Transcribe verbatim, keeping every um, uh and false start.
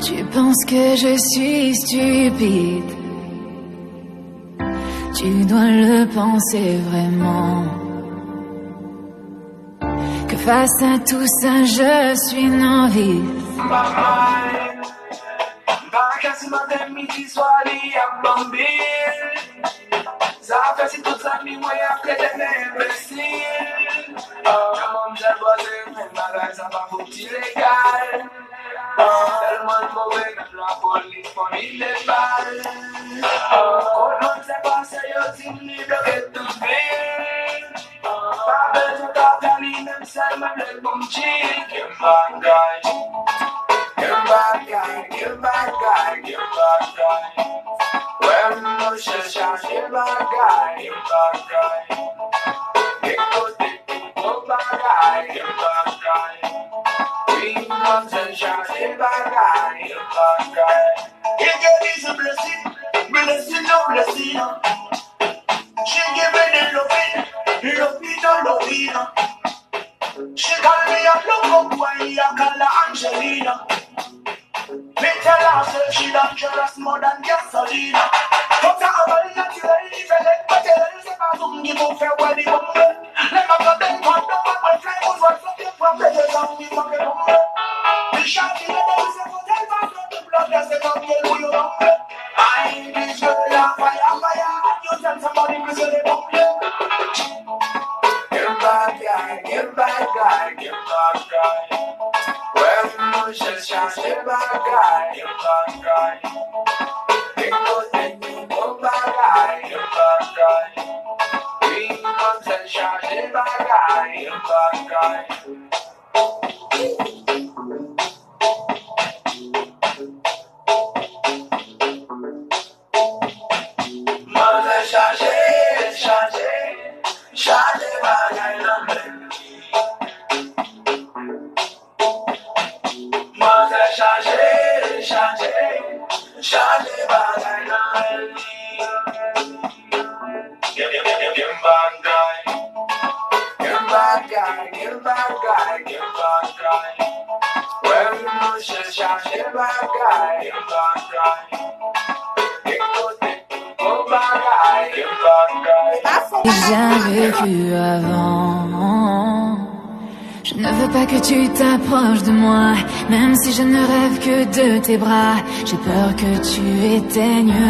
Tu penses que je suis stupide. Tu dois le penser vraiment. Que face à tout ça, je suis novice. M pa mal. M pa ka si maten, midi, swa li ap ban m bil. Sa fè si tout zanmi mwen ap trete m enbesil. Jan manmzèl bòze, men bagay sa pa fouti legal. Tèlman l move, menm lapolis fon li de bal. Kot manzè pase, yo di m li bloke tout vil. Pa bezwen tata li menm, sèlman vle pou m chill. Gen bagay, gen bagay, gen bagay, gen bagay. Wè m monchè chaje bagay, gen bagay. Gen kote pou gwo bagay, gen bagay. Wi, manzè chaje bagay, gen bagay. It get easy blessing, blessing no blessing. She give me the loving, loving no loving. She call me a loco boy, a call her Angelina. Me tell her say she dangerous more than gasolina. But a bal naturel, li fè lèk pa tèl, se pa zoom ki pou fè wè li bonbe. Lè m ap gade m pa don mwen fè pou jwè flòke pran peye zanmi fòke bonbe. Li chak ki rete li se kote l pase. Blood, that's the top, yeah, we don't play. I ain't this girl, I fire, fire. You tell somebody, please, they don't play. Get back, guy, get back, guy, get back, guy. Well, you should just get back, guy, get back, guy. Get back, guy, get back, guy. We don't sell shot, get back, guy, get back, guy. Manzè chaje, chaje, chaje bagay nan men li. Manzè chaje, chaje, chaje bagay nan men li. Gen, gen, gen, gen, gen bagay. Gen bagay, gen bagay, gen bagay. Wè m monchè chaje bagay, gen bagay. Gen kote pou gwo bagay, gen bagay. J'ai déjà vécu avant. Je ne veux pas que tu t'approches de moi, même si je ne rêve que de tes bras. J'ai peur que tu éteignes